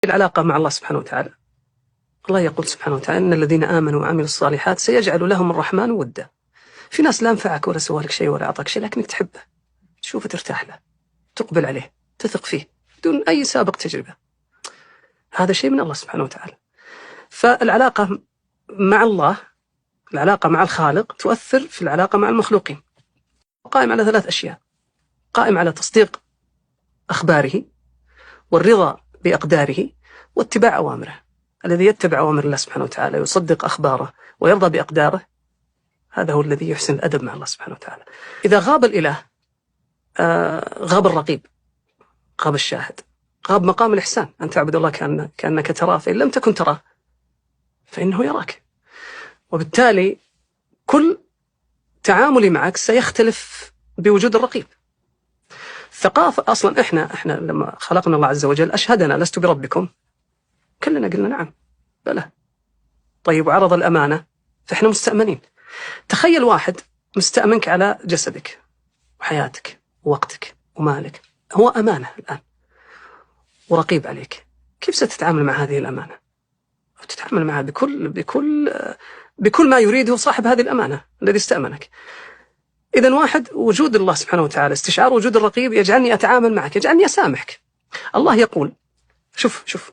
العلاقة مع الله سبحانه وتعالى. الله يقول سبحانه وتعالى: إن الذين آمنوا وعملوا الصالحات سيجعل لهم الرحمن ودا. في ناس لا نفعك ولا سوى لك شيء ولا أعطاك شيء، لكنك تحبه، تشوفه، ترتاح له، تقبل عليه، تثق فيه بدون أي سابق تجربة. هذا شيء من الله سبحانه وتعالى. فالعلاقة مع الله، العلاقة مع الخالق، تؤثر في العلاقة مع المخلوقين. قائم على ثلاث أشياء: قائم على تصديق أخباره، والرضا بأقداره، واتباع أوامره. الذي يتبع أوامر الله سبحانه وتعالى، يصدق أخباره، ويرضى بأقداره، هذا هو الذي يحسن الأدب مع الله سبحانه وتعالى. إذا غاب الإله، غاب الرقيب، غاب الشاهد، غاب مقام الإحسان، أن تعبد الله كأنك تراه، فإن لم تكن تراه فإنه يراك. وبالتالي كل تعاملي معك سيختلف بوجود الرقيب. الثقافة أصلا، إحنا لما خلقنا الله عز وجل أشهدنا: لست بربكم؟ كلنا قلنا نعم بلى. طيب، وعرض الأمانة، فإحنا مستأمنين. تخيل واحد مستأمنك على جسدك وحياتك ووقتك ومالك، هو أمانة الآن ورقيب عليك، كيف ستتعامل مع هذه الأمانة؟ تتعامل معها بكل ما يريده صاحب هذه الأمانة الذي استأمنك. إذا واحد، وجود الله سبحانه وتعالى، استشعار وجود الرقيب يجعلني أتعامل معك، يجعلني أسامحك. الله يقول، شوف شوف.